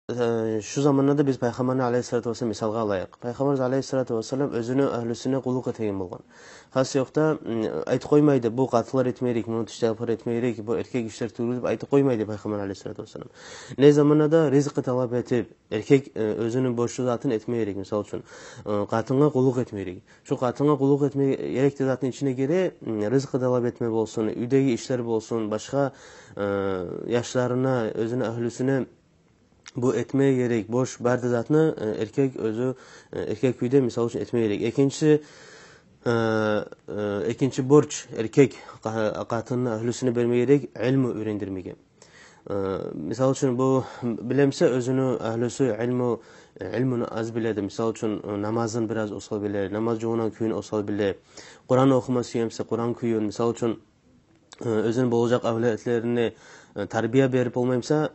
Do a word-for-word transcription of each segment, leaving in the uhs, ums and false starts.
э, шу заманда да биз Пайхаммарны алайгьиссалату вассалам мисалгъа алайыкъ. Пайхаммар алайгьиссалату вассалам оьзюню агьлюсюне къуллукъ этеген болгъан. Хас ёкъда, м, айтып къоймайды, бу къатынлар этме герек, муну тиштайпалар этме герек, бу эркек ишлер тюгюл деп айтып къоймайды Пайхаммар алайгьиссалату вассалам. Не заманда да ризкъы талап этип, эркек, э, оьзюню борчлу затын этме герек, мисал учун, э, къатынгъа къуллукъ этме герек. Шу къатынгъа къуллукъ этме герек де затны ичине гире, м, ризкъы талап этме болсун, уьйдеги ишлер болсун, башгъа, э, яшларына, оьзюню агьлюсюне бу этме герек, борч бар да затны, э, эркек оьзю, э, эркек кюйде, мисал учун, этме герек. Экинчи, э, э, экинчи борч эркек къа-, къатынны агьлюсюне берме герек илму уьйрендирмеге. Э, мисал учун, бу билемсе, оьзюню агьлюсю илму, илмуну аз биледи. Мисал учун, э, намазын бираз осал биле, намаз жувунагъан кюйюн осал биле. Къуран охума сюемсе, Къуран кюйюн, мисал учун, э, оьзюню болажакъ авлетлерине, э, тарбия берип болмаймса,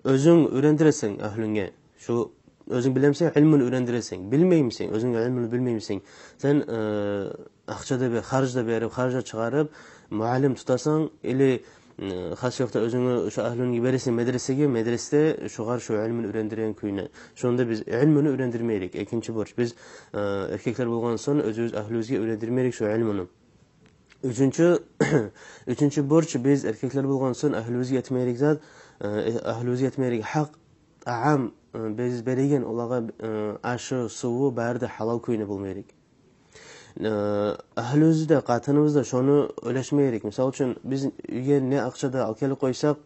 оьзюнг уьйрендиресен агьлюнге. Шу оьзюнг билемсе, илмуну уьйрендиресен. Билмеймисен, оьзюнг илмуну билмеймисен. Сен, э, акъча да бе-, харж да берип, харж да чыгъарып, муаллим тутасан, или, э, хас ёкъда оьзюнгню шу агьлюнге бересен медресеге, медресде шугъар шу илмуну уьйрендиреген кюйюне. Шонда биз илмуну уьйрендирме герек, экинчи борч. Биз, э, эркеклер болгъан сонг, оьзюбюз агьлюбюзге уьйрендирме герек шу илмуну. Уьчюнчю, уьчюнчю борч, биз эркеклер болгъан сонг агьлюбюзге этме герек зат, э, агьлюбюзге этме герек гьакъ, таам, э, биз береген олагъа, э, ашы, суву, бары да гьалал кюйде болма герек. Э, агьлюбюз де, къатыныбыз да шону ойлашма герек. Мисал учун, биз уьйге не акъча да алып гелип къойсакъ,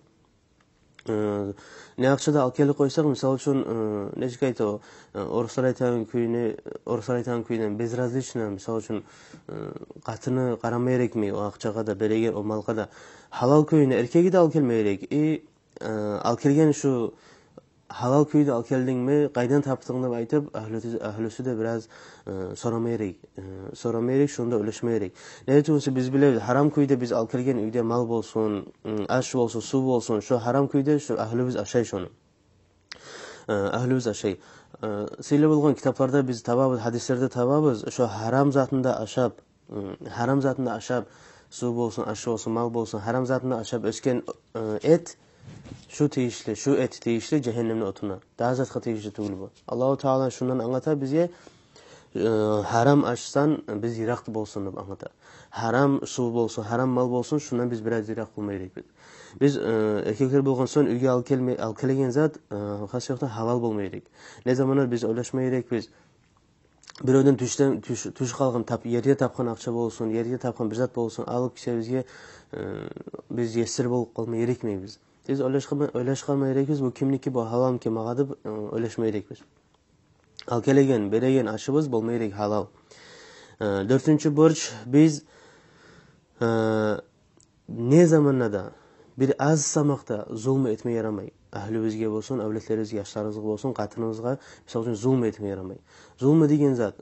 э, не акъча да алып гелип къойсакъ, мисал учун, э, нечик айта о, э, оруслар айтагъан кюйде, оруслар айтагъан кюйде, безразлично, мисал учун, э, къатыны къарама герекми о акъчагъа да, береген о малгъа да. Гьалал кюйде эркеги де алып гелме герек. И, э, алып гелген шу гьалал кюйде алып гелдингми, къайдан тапдынг деп айтып, агьлюсю, агьлюсю де бираз, э, сорама герек, э, сорама герек, шону да ойлашма герек. Неге тюгюл эсе, биз билебиз, гьарам кюйде биз алып гелген уьйде мал болсун, м, аш болсун, сув болсун, шо гьарам кюйде шо агьлюбюз ашай шону. Э, агьлюбюз ашай. Э, сыйлы болгъан китапларда биз табабыз, гьадислерде табабыз, шо гьарам затын да ашап, м, гьарам затын да ашап, сув болсун, аш болсун, мал болсун, гьарам затын да ашап оьсген, э, эт, шу тийишли, шу эт тийишли жагьаннемни отуна. Дагъы затгъа тийишли тюгюл бу. Аллагьу Таала шундан англата бизге, э, гьарам ашдан биз йыракъ болсун деп англата. Гьарам сув болсун, гьарам мал болсун, шундан биз бираз йыракъ болма герекбиз. Биз, э, эркеклер болгъан сонг уьйге алып гелме-, алып гелеген зат, э, хас ёкъда гьалал болма герек. Не заманда биз ойлашма герекбиз, биревден тюшден, тюш, тюшюп къалгъан тап-, ерде тапгъан акъча болсун, ерде тапгъан бир зат болсун, алып кишибизге, э, биз есир болуп къалма герекмейбиз. Биз ойлашып къалма, ойлашып къалма герекбиз, бу кимники, бу гьалалмы магъа деп, э, ойлашма герекбиз. Алып гелеген, береген ашыбыз болма герек гьалал. Э, дёртюнчю борч, биз, э, не заманда да бир аз сама да зулму этме ярамай. Агьлюбюзге болсун, авлетлерибизге, яшларыбызгъа болсун, къатыныбызгъа, мисал учун, зулму этме ярамай. Зулму деген зат,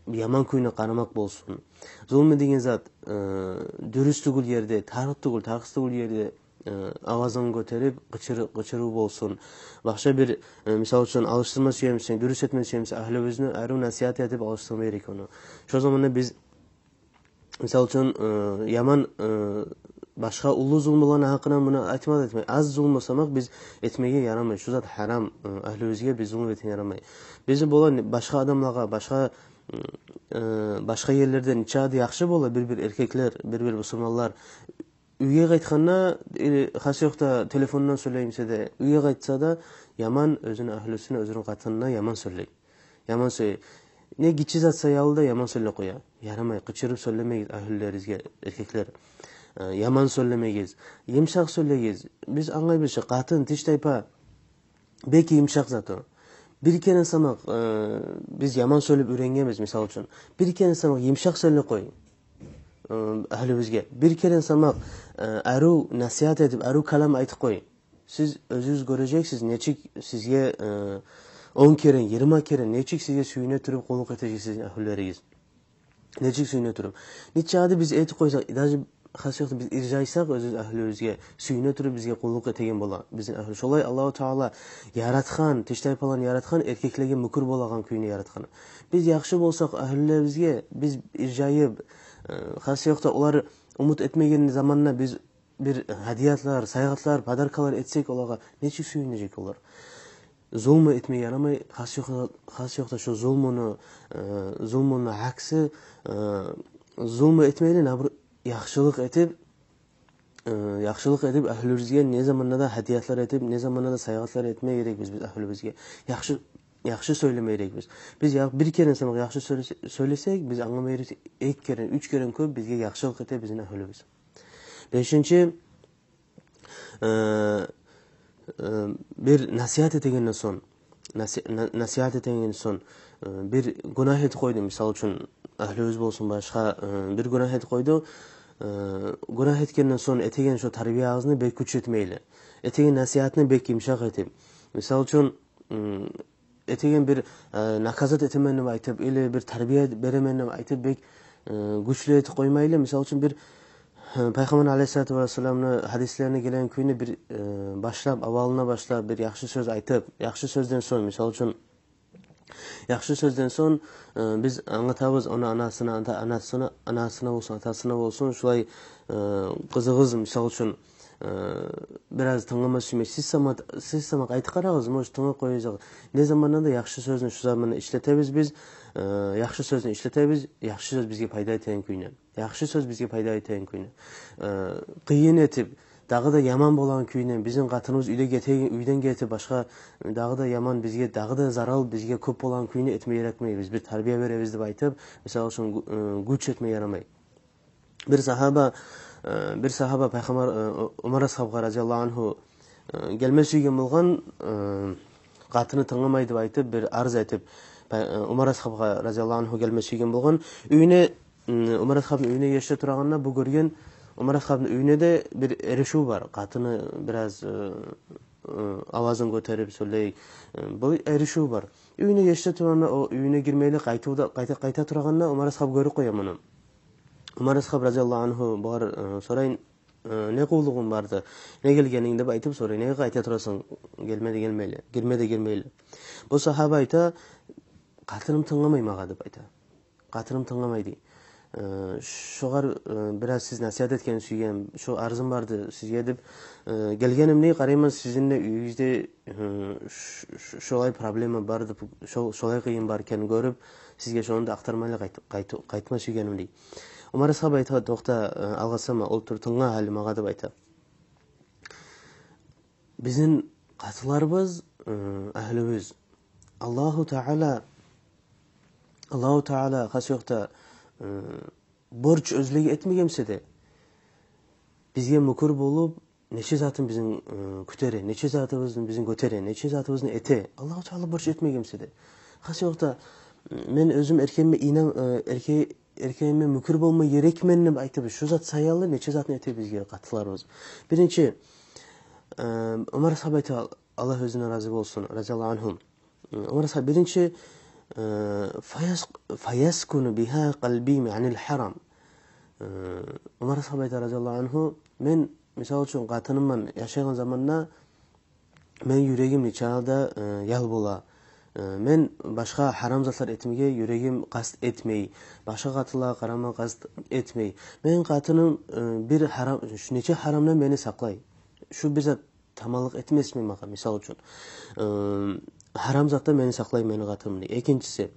яман кюйде къарамакъ болсун. Зулму деген зат, э, дюрюс тюгюл ерде, тарыкъ тюгюл, тарыкъсыз тюгюл ерде, э, авазын гётерип, къычыр-, къычырыв болсун. Башгъа бир, э, мисал учун, алышдырма сюемисен, дюрюс этме сюемисен, агьлюбюзню арив насигьат этип алышдырма герек ону. Шо заманда биз, мисал учун, э, яман, э, башгъа уллу зулмуланы гьакъына муну айтмай, айтмай. Аз зулму сама биз этмеге ярамай. Шу зат гьарам, э, агьлюбюзге биз зулму этме ярамай. Биз бола башгъа адамлагъа, башгъа, м, э, башгъа ерлерде нече де яхшы бола бир-бир эркеклер, бир-бир бусурманлар. Уьйге къайтгъанда, или хас ёкъда телефондан сёйлеймисе де, уьйге къайтса да, яман оьзюню агьлюсюне, оьзюню къатынына яман сёйлей. Яман сёйлей. Не гиччи зат саялы да яман сёйлеп къоя. Ярамай, къычырып сёйлемегиз агьлюлеригизге, эркеклер. Э, яман сёйлемегиз. Йымышакъ сёйлегиз. Биз англайбыз чы, къатын, тиштайпа, бек йымышакъ зат о. Бир керен сама, э, биз яман сёйлеп уьйренгенбиз, мисал учун. Бир керен сама йымышакъ сёйлеп къой, э, агьлюбюзге. Бир керен сама, э, арив насигьат этип, арив калам айтып къой. Сиз оьзюгюз гёрежексиз, нечик сизге, э, он керен, йигирма керен, нечик сизге сююне туруп къуллукъ этежек сизин агьлюлеригиз. Нечик сююне туруп. Нече де биз этип къойсакъ, даже хас ёкъда биз иржайсакъ оьзюбюз агьлюбюзге, сююне туруп бизге къуллукъ этеген бола бизин агьлю. Шолай Аллагьу Таала яратгъан, тиштайпаланы яратгъан, эркеклеге мюкюр болагъан кюйде яратгъан. Биз яхшы болсакъ агьлюлерибизге, биз иржайып, э, хас ёкъда олар умут этмеген заманда биз бир гьадиятлар, сайгъатлар, подаркалар этсек олагъа, нечик сююнежек олар. зулму этме ярамай, хас ёкъда, хас ёкъда шо зулмуну, э, зулмуну акси, э, зулму этмейли, набур яхшылыкъ этип, э, яхшылыкъ этип, агьлюбюзге не заманда да гьадиятлар этип, не заманда да савгъатлар этме герекбиз биз агьлюбюзге. Яхшы, яхшы сёйлеме герекбиз. Биз я-, бир керен сама яхшы сёйлесе-, сёйлесек, биз англама герекбиз, эки керен, уьч керен кёп бизге яхшылыкъ эте бизин агьлюбюз. Бешинчи, э, э, бир насигьат этегенден сонг, наси-, на-, насигьат этегенден сонг, э, бир гюнагь этип къойду, мисал учун, агьлюбюз болсун, башгъа, э, бир гюнагь этип къойду. Э, гюнагь этгенден сонг этеген шо тарбиягъызны бек гюч этмейли. Этеген насигьатны бек йымышакъ этип. Мисал учун, м, этеген бир, э, наказать этемен деп айтып, или бир тарбия беремен деп айтып, бек, э, гючлю этип къоймайлы. Мисал учун, бир, э, Пайхаммар алейгьиссалату вассаламны гьадислерине гелген кюйню бир, э, башлап, авалына башлап, бир яхшы сёз айтып, яхшы сёзден сонг, мисал учун, яхшы сёзден сонг, э, биз англатабыз ону анасына, ата-, анасына, анасына болсун, атасына болсун, шулай, э, къызыгъыз, мисал учун, э, бираз тынглама сюймей, сиз сама, сиз сама къайтып къарагъыз, может, тынглап къояжакъ. Не заманда да яхшы сёзню шу заманда ишлетебиз биз, э, яхшы сёзню ишлетебиз, яхшы сёз бизге пайда этеген кюйню. Яхшы сёз бизге пайда этеген кюйню. Э, къыйын этип, дагъы да яман болгъан кюйню, бизин къатыныбыз уьйде гете-, уьйден гетип, башгъа, дагъы да яман бизге, дагъы да зарал бизге кёп болгъан кюйню этме ярамай. Биз бир тарбия беребиз деп айтып, мисал учун, гю-, э, гюч этме ярамай. Бир сагьаба, э, бир сагьаба Пайхаммар, э, Умар асгьабгъа, разияллагьу ангьу, э, гелме сюйген болгъан, э, къатыны тынгламай деп айтып, бир арз этип, Пай-, э, Умар асгьабгъа, разияллагьу ангьу, гелме сюйген болгъан. Уьюне, м, Умар асгьабны уьюне гече турагъанда, бу гёрген, Умар асгьабны уьюне де бир эришив бар. Къатыны бираз, э, э, авазын гётерип сёйлей, э, бу эришив бар. Уьюне гече турагъанда, о уьюне гирмейли, къайтып да, къайта, къайта турагъанда, Умар асгьаб гёрюп къоя муну. Умар асгьаб, разияллагьу ангьу, бугъар, э, сорай: «Э, не къуллугъунг барды? Не гелгенинг?» — деп айтып сорай. «Неге къайта турасан? Гелме де гелмейли, гирме де гирмейли». Бу сагьаба айта: «Къатыным тынгламай магъа», — деп айта. «Къатыным тынгламай», — дей. «Э, шогъар, э, бираз сиз насигьат этген сюйгем, шо арзым барды сизге деп, э, гелгеним, дей, къарайман, сизин де уьюгюзде, э, ш-, ш-, шолай проблема бар деп, шо-, шолай къыйын бар экенин гёрюп, сизге шону да ахтармайлы къайт-, къайт-, къайтма сюйгеним», — дей. Умар асгьаб айта: «Токъта, э, алгъасама, олтур, тынгла гьали магъа», — деп айта. Бизин къатынларыбыз, э, агьлюбюз. Аллагьу Таала, Аллагьу Таала хас ёкъда, э, борч оьзлеге этмегенсе де, бизге мюкюр болуп, нече затын бизин, э, кютере, нече затыбызны бизин гётере, нече затыбызны эте. Аллагьу Таала борч этмегенсе де. Хас ёкъда, э, мен оьзюм эркеме инан-, э, эрке-, эркеме мюкюр болма герекмен деп айтып, шу зат саялы нече затны эте бизге къатынларыбыз. Биринчи, э, Умар асгьаб айта, Аллагь оьзюнден рази болсун, разияллагьу ангьу. Э, Умар асгьаб биринчи, э, «Фаяс-, фаяскуну бигьа къалби анил гьарам». Э, Умар асгьаб айта, разияллагьу ангьу: «Мен, мисал учун, къатынымман яшайгъан заманда мен юрегим нечакъы да, э, ял бола. Э, мен башгъа гьарам затлар этмеге юрегим къаст этмей, башгъа къатынлагъа къарама къаст этмей. Мен къатыным, э, бир гьарам, шу нече гьарамдан мени сакълай. Шу бир зат таманлыкъ этмесми магъа, мисал учун. Э, гьарам затдан мени сакълай мени къатыным», — дей. Экинчиси,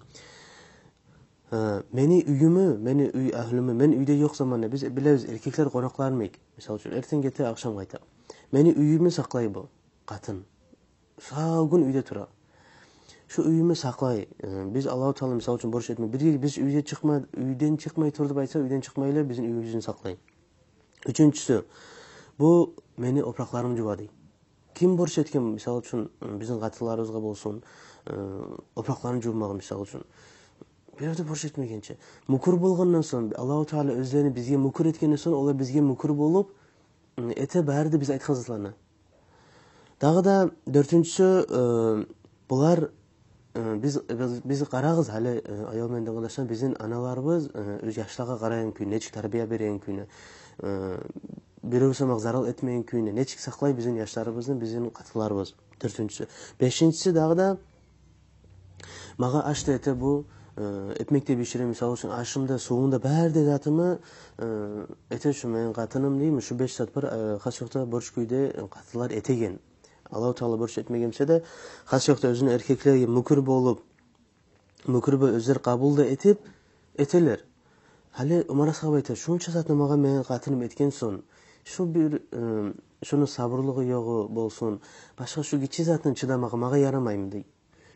э, мени уьюмню, мени уьй агьлюмню, мен уьйде ёкъ заманда, биз билебиз, эркеклер къонакълар йимик, мисал учун, эртен гете, ахшам къайта. Мени уьюмню сакълай бу къатын. Сав гюн уьйде тура. Шу уьюмню сакълай. Э, биз Аллагьу Таала, мисал учун, борч этме. Бир биз уьйде чыкъма, уьйден чыкъмай тур деп айтса, уьйден чыкъмайлы, бизин уьюбюзню сакълай. Уьчюнчюсю, бу мени опуракъларым жува, дей. Ким борч этген, мисал учун, бизин къатынларыбызгъа болсун, э, опуракъларын жувмагъа, мисал учун? Бирев де борч этмегенче. Мюкюр болгъандан сонг, Аллагьу Таала оьзлени бизге мюкюр этгенден сонг, олар бизге мюкюр болуп, э, эте бары да биз айтгъан затланы. Дагъы да дёртюнчюсю, э, булар, э, биз, биз, биз къарагъыз гьали, э, аявлу мени къардашларым, бизин аналарыбыз, э, оьз яшлагъа къарайгъан кюй, нечик тарбия береген кюйню, э, бирев сама зарал этмеген кюйню, нечик сакълай бизин яшларыбызны бизин къатынларыбыз. Дёртюнчюсю. Бешинчиси дагъы да, магъа аш да эте бу, э, экмек де бишире, мисал учун, ашым да, сувум да, бары да затымны, э, эте шу мени къатыным, дейми, шу беш зат бар, э, хас ёкъда борч кюйде, э, къатынлар этеген. Аллагьу Таала борч этмеген буса да, хас ёкъда оьзюню эркеклеге мюкюр болуп, мюкюр болуп оьзлер къабул да этип, этелер. Гьали Умар асгьаб айта: «Шунча затны магъа мени къатыным этген сонг, шу бир, э, шуну сабурлугъу-ёгъу болсун, башгъа шу гиччи затны чыдамагъа магъа ярамаймы?» – дей.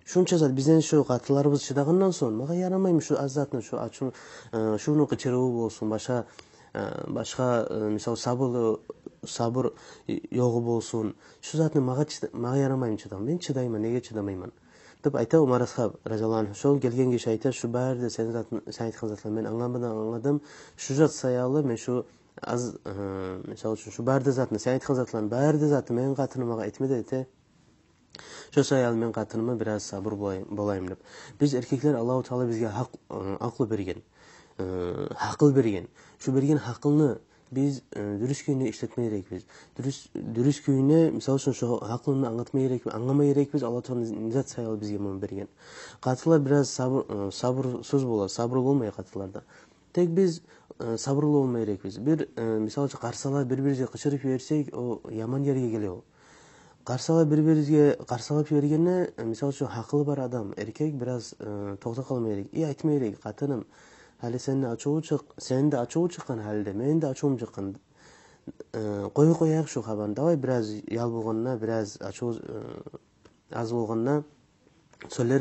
«Шунча зат, бизден шу къатынларыбыз чыдагъандан сонг, магъа ярамаймы шу аз затны, шу ачув, э, шуну къычырыву болсун, башгъа, э, башгъа, э, мисал, сабурлу, сабур ёгъу болсун. Шу затны магъа чыда-, магъа ярамаймы чыдамагъа? Мен чыдайман, неге чыдамайман?» – деп айта Умар асгьаб, разияллагьу ангьу. Шо гелген гиши айта: «Шу бары да сен затын, сен айтгъан затлар, мен англама да англадым. Шу зат саялы мен шу аз, э, мисал учун, шу бары да затны, сен айтгъан затланы, бары да затны мени къатыным магъа этмеди», – эте. «Шо саялы мен къатыныма бираз сабур болай-, болайым», – деп. Биз, эркеклер, Аллагьу Таала бизге гьакъ-, э, акъыл берген, э, гьакъыл берген. Шу берген гьакъылны биз, э, дюрюс кюйде ишлетме герекбиз. Дюрюс, дюрюс кюйде, мисал учун, шу гьакъылны англатма герекбиз, англама герекбиз, Аллагьу Таала не зат саялы бизге муну берген. Къатынлар бираз сабур, э, сабурсуз бола, сабур болмай къатынларда. Тек биз, э, сабурлу болма герекбиз. Бир, э, мисал учун, къарсалап бир-бирибизге къычырып йиберсек, о яман ерге геле о. Къарсалап бир-бирибизге, къарсалап йибергенде, э, мисал учун, гьакъылы бар адам, эркек бираз, э, токътап къалма герек. И айтма герек: «Къатыным, гьали сени де ачувунг чыкъ-, сени де ачувунг чыкъгъан, гьали де мени де ачувум чыкъгъан. Э, къой, къояйыкъ шу хабарны. Давай, бираз ял болгъанда, бираз ачув, э, аз болгъанда сёйлер».